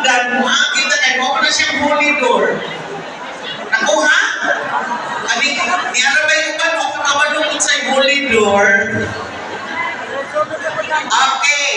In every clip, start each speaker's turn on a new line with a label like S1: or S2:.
S1: Hagdan, muagi ta kay mao na siyang holy door. Nakuha? Ani, niara ba yung uban o kabalo sa holy door? Okay.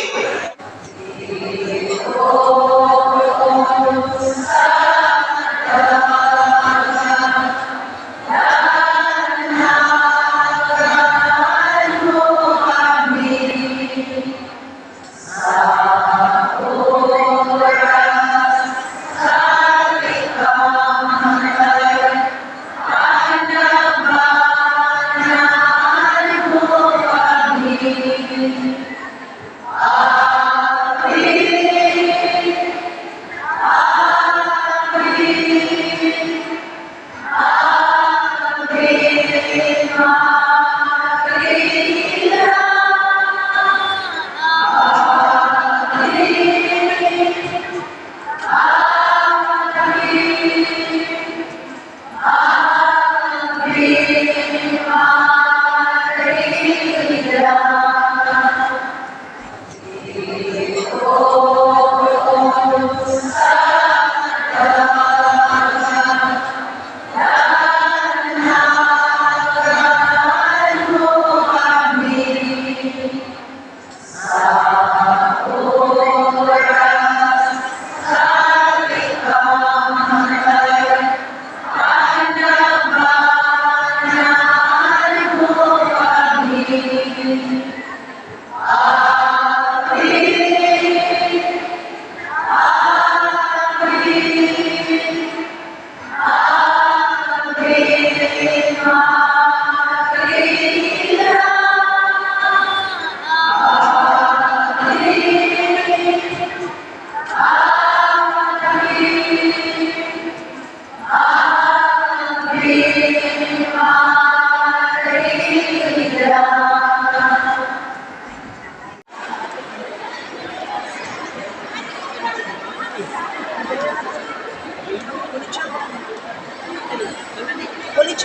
S2: Ulit.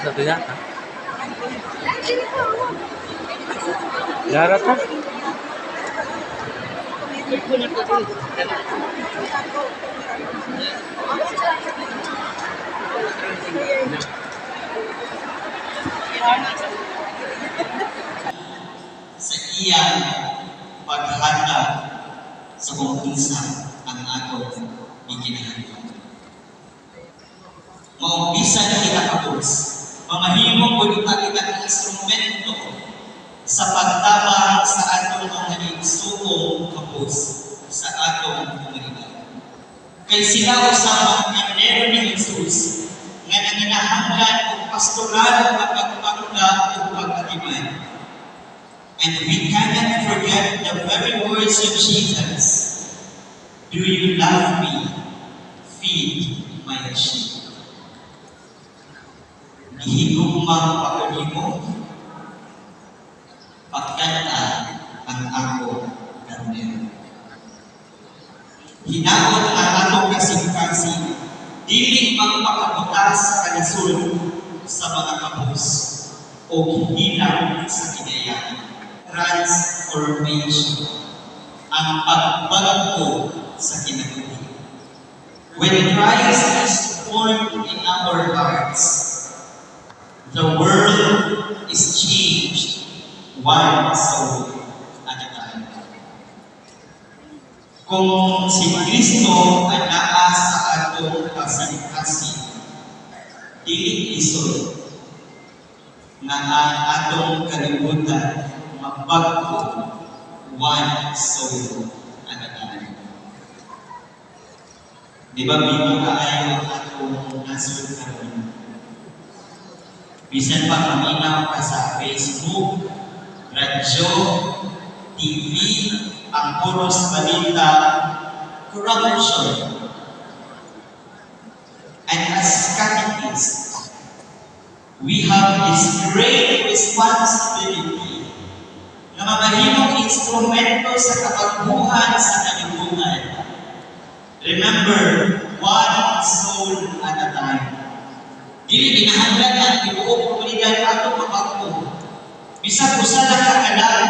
S3: Sabi na. Yara ta.
S4: Sa iyang paghatag sa kung unsa ang atong gikinahanglan. Maong bisan kita kabus, mamahimo pud ta kita ng instrumento sa pagtabang sa atong mga igsuong kabus sa atong komunidad. Kay sila usab ang karnero ni Jesus nga nanginahanglan og pastoral nga pagpangga ug pag-atiman. And we cannot forget the very words of Jesus. "Do you love me? Feed my sheep." Gihigugma ba ko nimo? Pagkan-a ang ako karnero. Hinaot ang atong kasing-kasing dili magpakabuta sa kalisod sa mga kabus o hilak sa kinaiyakan. Transformation, ang pagbag-o sa kinabuhi. When Christ is formed in our hearts, the world is changed one soul at a time. Kung si Kristo ang naa sa atong kasing-kasing, dili lisod nga ang atong kalibutan mabag-o one soul at a time. Di ba bigo kaayo ang atong nasod karon? Bisan pa maminaw ka sa Facebook, radyo, TV, ang puros balita, corruption. And as catechists, we have this great responsibility na mamahimong instrumento sa kabag-ohan sa kalibutan. Remember, One soul at a time. Dili kinahanglan ang tibuok komunidad atong mabag-o. Bisag usa lang ka kalag,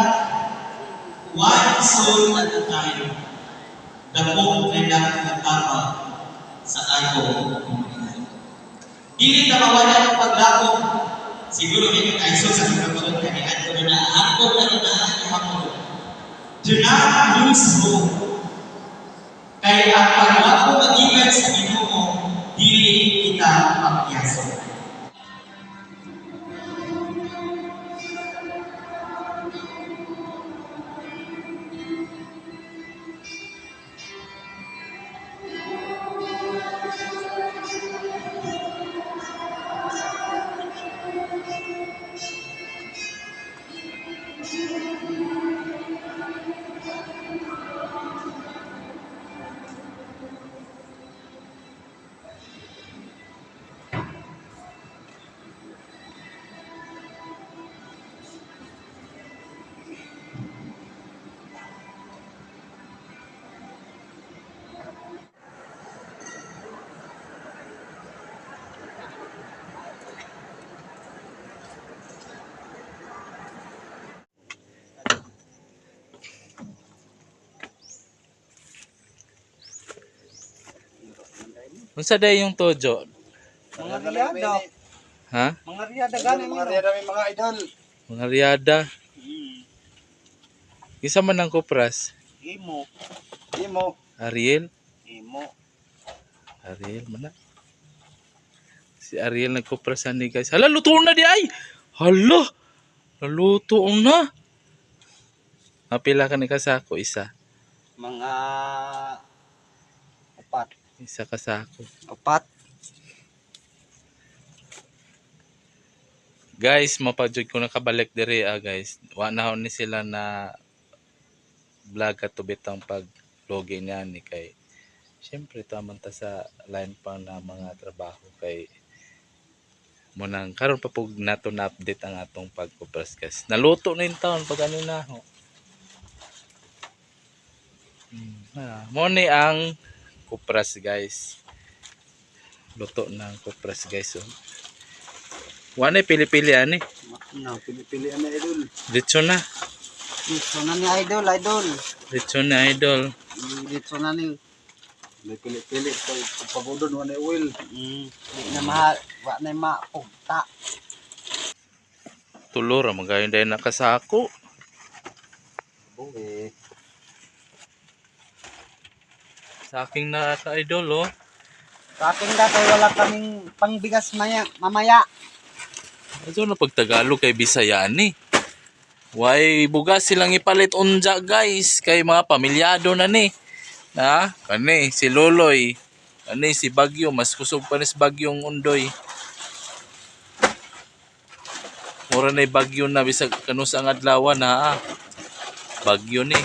S4: one soul at a time. Dako na nakatabang sa atong komunidad. Dili ta mawala ang paglaom. Siguro may kaiso sa korupsyon kani adto na hangkop na na hangkop. Do not lose hope. Kay ang paglaom magikan sa Ginoo, dili kita pagyaso.
S3: Unsa day yung tojo?
S5: Mga riyada.
S3: Ha?
S5: Mga riyada gani mga riyada may mga idol.
S3: Mga riyada. Isa man ang kupras.
S5: Imo. Imo.
S3: Ariel.
S5: Imo.
S3: Ariel man na. Si Ariel nagkupras ani guys. Hala, luto na di ay! Hala! Naluto na! Mapila ka ni kasako? Isa.
S5: Mga upat.
S3: Isa kasako.
S5: Upat.
S3: Guys, mapadyod ko nakabalik diri ah guys. Wa na ni sila na vlog katubit ang pag logi niya ni kay syempre taman ta sa line pa na mga trabaho kay munang karon pa pug nato na update ang atong pagkupras guys. Naluto na yung taon pag ano na ho. Mo ni ang kupras guys. Luto na ang kupras guys oh. Wa na pili-pili ani.
S5: No, pili-pili na idol.
S3: Diretso na.
S5: Dito na ni idol, idol.
S3: Diretso na idol.
S5: Dito na ni. May pili-pili kay pagudon wa na oil. Di na mahal, wa na maugta.
S3: Tulo ra magayon dahil nakasako.
S5: Buwe.
S3: Sa aking na ka-idol oh.
S5: Sa akin da kay wala kaming pangbigas maya, mamaya.
S3: Ato na pag Tagalog kay Bisaya ni. Why bugas silang ipalit unja guys kay mga pamilyado na ni. Na kani si Loloy. Kani si Bagyo mas kusog pa ni si Bagyong undoy. Mura na Bagyo na bisag kanus ang adlaw na ah. Bagyo ni.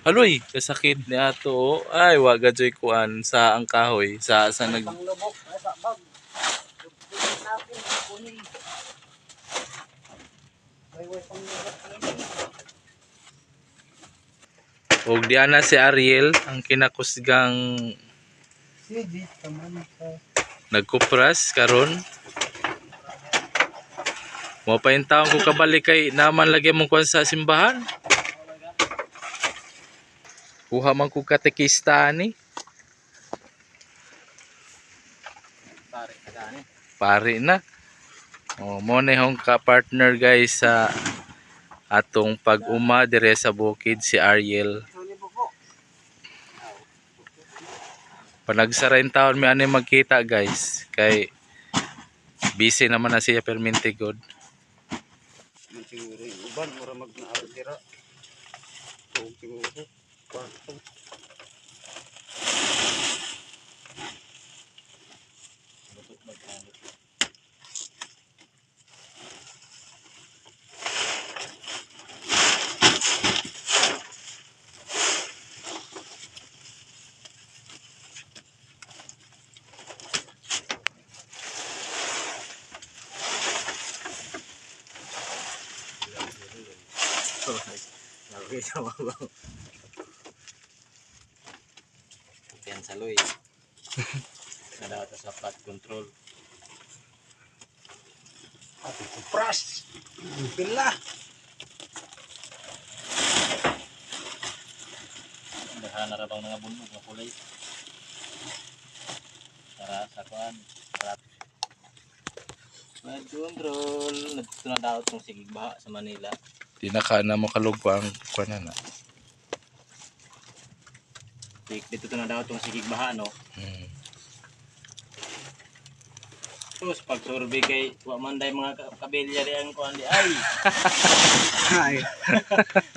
S3: Aloy, kasakit ni ato. Oh. Ay, wa gadyoy kuan sa ang kahoy sa nag
S5: Panglubok ay sa bag. Natin kunin. Way way panglubok.
S3: Og diana si Ariel ang kinakusgang
S5: Sige, taman sa
S3: nagkupras karon. Mo pa yung taon ko kabalik kay naman lagi mong kuan sa simbahan. Kuha man ko katekista ani.
S5: pare ka
S3: Pare na. O, mo na yung ka-partner guys sa atong pag-uma dire sa bukid si Ariel. Panagsara yung taon may ano yung magkita guys. Kay busy naman na siya perminti good.
S5: Man siguro yung uban mura mag naarad dira. Tuog siguro. Kwarto.
S6: Saloy sa mabaw. Yan saloy. Nadaot sa flood control.
S5: Ate kupras. Pila.
S6: Daghan na ra bang mga bunog nga kulay. Para sa kuan. Para flood control. Nagto na daot tong sigig baha sa Manila.
S3: Di na ka na mo kalugwa ang kuan na.
S6: Dito to na daot tong sigig baha, no. Tapos pag survey kay wa man day mga kabilya di ang kuan di ay.
S5: Ay.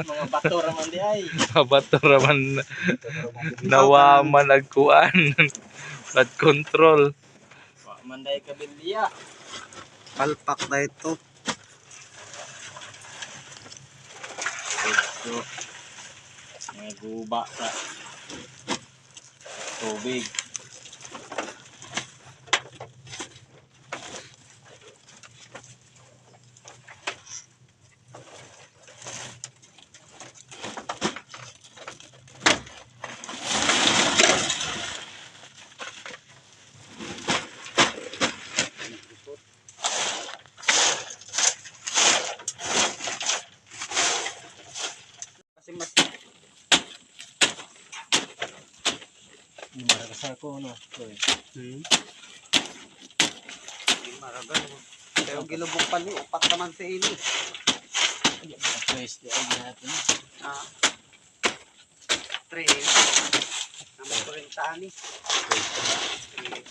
S6: Mga bato ra man di ay.
S3: Mabato raman nawaman ang kuan. Flood control.
S6: Wa man day kabilya.
S5: Palpak na ito.
S6: Dito. Mga guba sa tubig.
S5: Kasi mas
S6: Maragasa ko no. Oy.
S5: Maragan. Pero gilubong pa ni, upat naman sa ini.
S6: Tres di ay natin.
S5: Ah. Tres. Naman ko rin tani. Tres.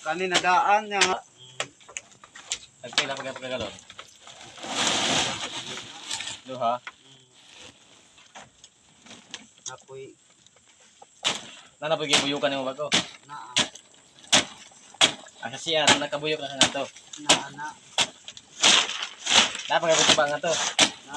S5: Kani nadaan niya.
S6: Nagpila pa ka galon. Duha.
S5: Ako'y
S6: Nana pag gibuyukan nimo bago.
S5: naa
S6: Ang sa CR nakabuyok na sa ngadto.
S5: naa na
S6: Dapat ka ba nga to?
S5: na.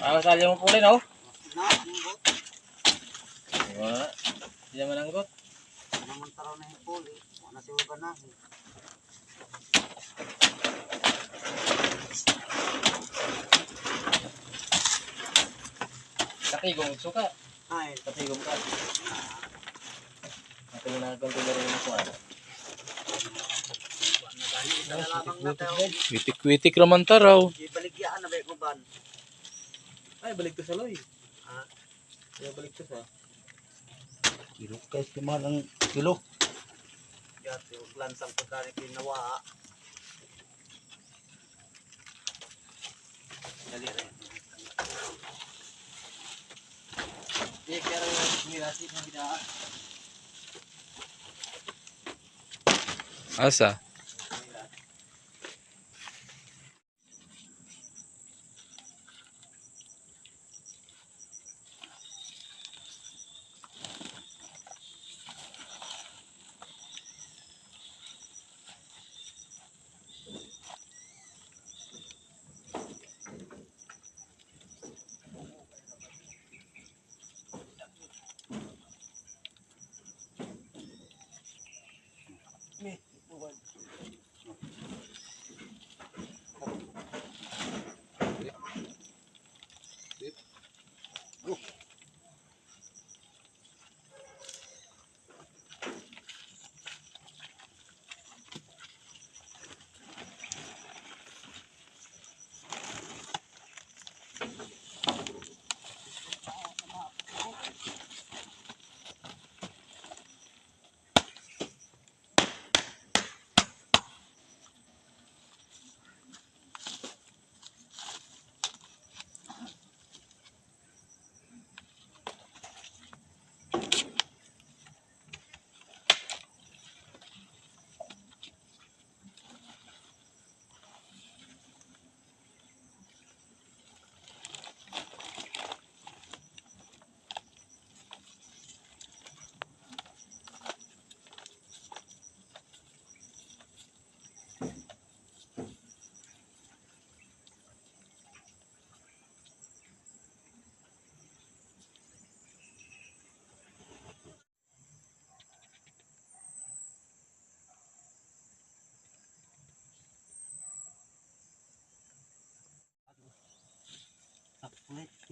S6: Ah, sali mo puli no.
S5: Na, ambot.
S6: Wala. Di naman anggot.
S5: Naman taraw na yung puli. Wala siya ganahin.
S6: Katigong suka.
S5: Ay,
S6: Katigong ka. Ato na konti na rin mo ano.
S5: wala na gani. Isa na lamang na tayo.
S3: Witik-witik raman taraw.
S5: Ibaligyaan na ba yung uban?
S6: Ay, balik to sa loy.
S5: Ah.
S6: Ay, balik to sa.
S5: Kilo guys, lima lang kilo. Yate, ug lansang pagkani pinawa. Dali rin.
S6: Di pero mirasi mo bida.
S3: Asa?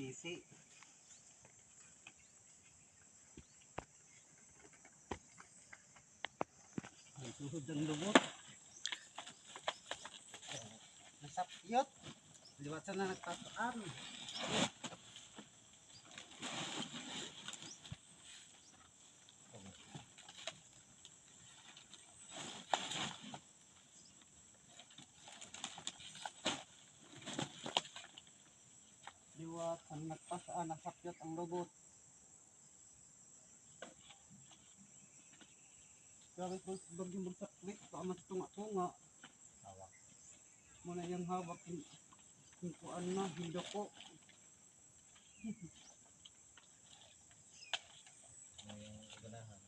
S5: Sisi. Ang tuhod ang lubot. Nasapyot. Liwat na nagpasaan. Liwat ang nagpasaan, nasapyot ang lubot. Grabe ko sa bagyo magsaklit, baka mas tunga-tunga.
S6: Hawak.
S5: Muna yung hawak, yung kuan na, hindo ko.
S6: Ano yung ganahan.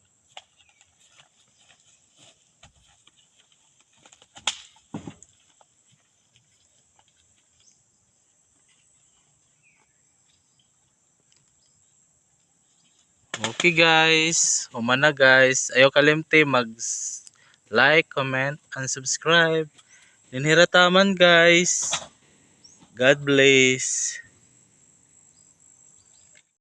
S3: Okay guys, human na guys. Ayaw kalimti mag like, comment, and subscribe. Dinhira taman guys. God bless.